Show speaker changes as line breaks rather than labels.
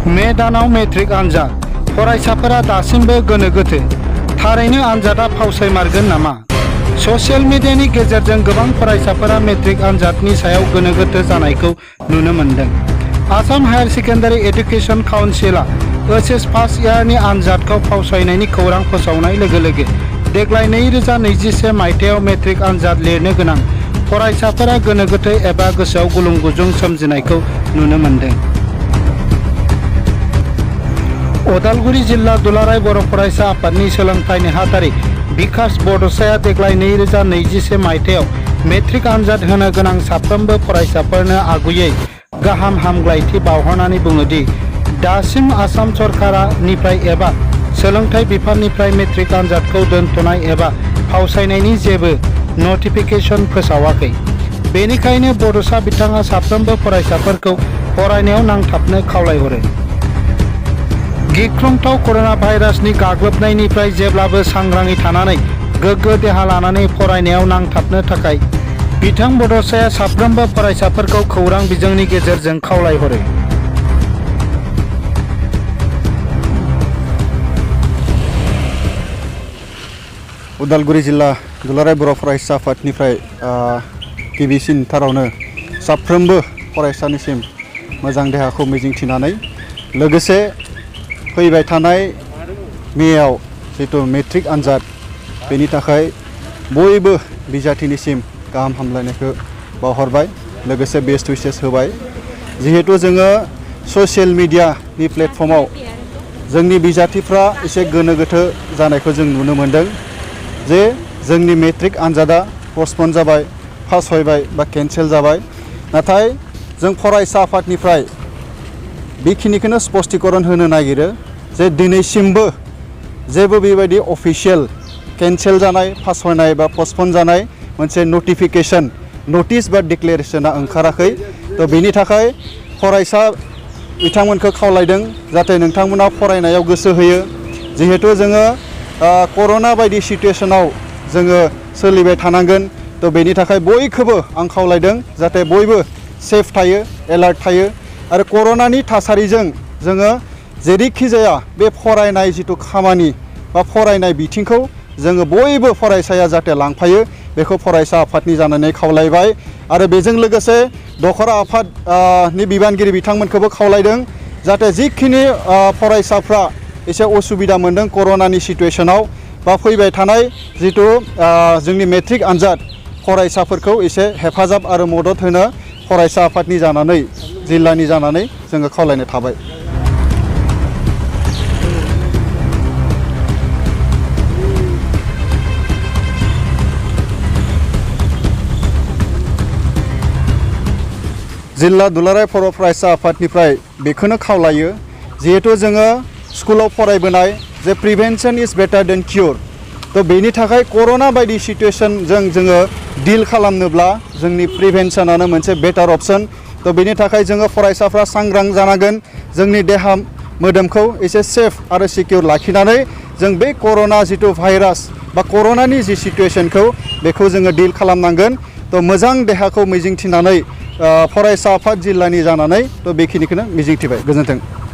May दानाव matric आनजाद फरायसाफोरा दासिमबो गोनो गोथो थारैनो आनजादा फावसायमारगोन नामा? ससियेल मिडियानि गेजेरजों गोबां फरायसाफोरा मेट्रिक आनजादनि सायाव गोनो गोथो जानायखौ नुनो मोनदों। आसाम हायार सेकेन्डारि एडुकेशन काउन्सिलआ एचएस फार्स्ट इयारनि आनजादखौ फावसायनायनि खौरां फोसावनाय लोगो लोगो देग्लाय 2021 मायथाइयाव मेट्रिक आनजाद लिरनो गोनां फरायसाफोरा गोनो गोथो एबा गोसोआव गुलुं गुजुं सोमजिनायखौ नुनो मोनदों। उदालगुरि जिल्ला दुलाराय बर' फरायसा आफादनि सोलोंथाइ नेहाथारि बिकास बड'साया देग्लाय 2021 मायथाइयाव मेट्रिक आनजाद होनो गोनां साफ्रोमबो फरायसाफोरनो आगुयै गाहाम हामग्लायथि बावहरनानै बुङोदि दासिम आसाम सरकारनिफ्राय एबा सोलोंथाइ बिफाननिफ्राय मेट्रिक आनजादखौ दोनथ'नाय एबा फावसायनायनि जेबो नटिफिकेसन फोसावाखै। बेनिखायनो बड'सा बिथाङा साफ्रोमबो फरायसाफोरखौ फरायनायाव नांथाबनो खावलायहरो। गिख्रंथाव कर'ना भाइरासनि गाग्लोबनायनिफ्राय जेब्लाबो सांग्राङै थानानै गोग्गो देहा लानानै फरायनायाव नांथाबनो थाखाय बिथां बड'साया साफ्रोमबो फरायसाफोरखौ खौरां बिजोंनि गेजेरजों खावलायहरो।
उदालगुरि जिल्ला दुलाराय बर' फरायसा आफादनिफ्राय गिबिसिनथारावनो साफ्रोमबो फरायसानिसिम मोजां देहाखौ मिजिंथिनानै लोगोसे फैबाय थानाय मेयाव जितु मेट्रिक आनजाद बेनि थाखाय बयबो बिजाथिनिसिम गाहाम हामलायनायखौ बावहरबाय लोगोसे बेस्ट उइसेस होबाय। जिहेतु जोङो ससियेल मिडियानि प्लेटफर्माव जोंनि बिजाथिफ्रा एसे गोनो गोथो जानायखौ जों नुनो मोन्दों जे जोंनि मेट्रिक आनजादा पस्टपन जाबाय, पास होबाय बा केन्सेल जाबाय। नाथाय जों फरायसा आफादनिफ्राय बेखिनिखौनो स्पष्टीकरण होनो नागिरो जे दिनैसिमबो जेबो बेबायदि अफिसियेल केन्सेल जानाय, पास होनाय बा पस्टपन जानाय मोनसे नटिफिकेसन नटिस बा डिक्लेरेसना ओंखाराखै। तो बेनि थाखाय फरायसा बिथांमोनखौ खावलायदों जाहाथे नोंथांमोना फरायनायाव गोसो होयो। जिहेतु जोङो कर'ना बायदि सिटुएसनाव जोङो सोलिबाय थानांगोन। तो बेनि थाखाय बयखौबो आं खावलायदों जाहाथे बयबो सेफ थायो, एलार्ट थायो आरो कर'नानि थासारिजों जोङो जेरैखि जाया बे फरायनाय जिथु खामानि बा फरायनाय बिथिंखौ जोङो बयबो फरायसाया जाहाथे लांफायो बेखौ फरायसा आफादनि जानानै खावलायबाय। आरो बेजों लोगोसे दखरा आफादनि बिबानगिरि बिथांमोनखौबो खावलायदों जाहाथे जिखिनि फरायसाफ्रा एसे असुबिदा मोन्दों कर'नानि सिटुएसनाव बा फैबाय थानाय जितु जोंनि मेट्रिक आनजाद फरायसाफोरखौ एसे हेफाजाब आरो मदद होनो फरायसा आफादनि जानानै जिल्लानि जानानै जोङो खावलायनाय थाबाय। जिल्ला दुलाराय बर' फरायसा आफादनिफ्राय बेखौनो खावलायो जिहेतु जोङो स्कुलाव फरायबोनाय जे प्रिभेन्सन इज बेटार देन किउर। तो बेनि थाखाय कर'ना बायदि सिटुएसनजों जोङो डिल खालामनोब्ला जोंनि प्रिभेन्सनानो मोनसे बेटार अपसन। तो बेनि थाखाय जोङो फरायसाफ्रा सांग्रां जानांगोन, जोंनि देहा मोदोमखौ एसे सेफ आरो सिकिउर लाखिनानै जों बे कर'ना जितु भाइरास बा कर'नानि जि सिटुएसनखौ बेखौ जोङो डिल खालामनांगोन। तो मोजां देहाखौ मिजिंथिनानै फरायसा आफाद जिल्लानि जानानै तो बेखिनिखौनो मिजिंथिबाय। गोजोन्थों।